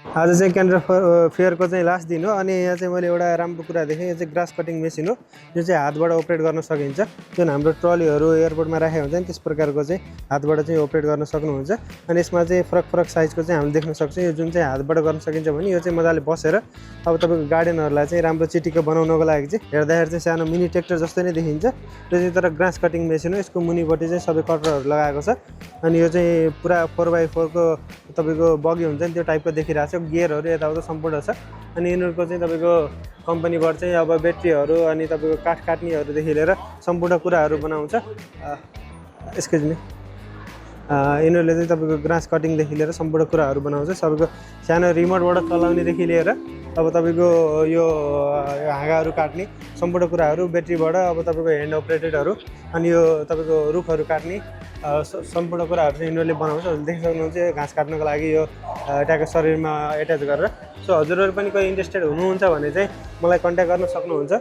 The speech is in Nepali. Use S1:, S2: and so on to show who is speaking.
S1: आज चाहिँ क्यानरा फेयरको चाहिँ लास्ट दिन हो अनि यहाँ चाहिँ मैले एउटा राम्रो कुरा देखेँ। यो चाहिँ ग्रास कटिङ मेसिन हो। यो चाहिँ हातबाट अपरेट गर्न सकिन्छ। जुन हाम्रो ट्रलीहरू एयरपोर्टमा राखेको हुन्छ नि त्यस प्रकारको चाहिँ हातबाट चाहिँ अपरेट गर्न सक्नुहुन्छ। अनि यसमा चाहिँ फरक फरक साइजको चाहिँ हामीले देख्न सक्छौँ। यो जुन चाहिँ हातबाट गर्न सकिन्छ भने यो चाहिँ मजाले बसेर अब तपाईँको गार्डनहरूलाई चाहिँ राम्रो चिटिक्क बनाउनको लागि चाहिँ हेर्दाखेरि चाहिँ सानो मिनी ट्र्याक्टर जस्तै नै देखिन्छ। यो चाहिँ तर ग्रास कटिङ मेसिन हो। यसको मुनिपट्टि चाहिँ सबै कटरहरू लगाएको छ अनि यो चाहिँ पुरा 4x4 को तपाईँको बगी हुन्छ नि त्यो टाइपको देखिरहेको छ। गियरहरू यताउता सम्पूर्ण छ अनि यिनीहरूको चाहिँ तपाईँको कम्पनीबाट चाहिँ अब ब्याट्रीहरू अनि तपाईँको काठ काट्नेहरूदेखि लिएर सम्पूर्ण कुराहरू बनाउँछ। एक्सक्युज मी, यिनीहरूले चाहिँ तपाईँको ग्रास कटिङदेखि लिएर सम्पूर्ण कुराहरू बनाउँछ। सबैको सानो रिमोटबाट चलाउनेदेखि लिएर अब तपाईँको यो हाँगाहरू काट्ने सम्पूर्ण कुराहरू ब्याट्रीबाट अब तपाईँको ह्यान्ड अपरेटेडहरू अनि यो तपाईँको रुखहरू काट्ने सम्पूर्ण कुराहरू चाहिँ यिनीहरूले बनाउँछ। देख्न सक्नुहुन्छ घाँस काट्नको लागि यो ट्याक्क शरीरमा एट्याच गरेर। सो हजुरहरू पनि कोही इन्ट्रेस्टेड हुनुहुन्छ भने चाहिँ मलाई कन्ट्याक्ट गर्न सक्नुहुन्छ।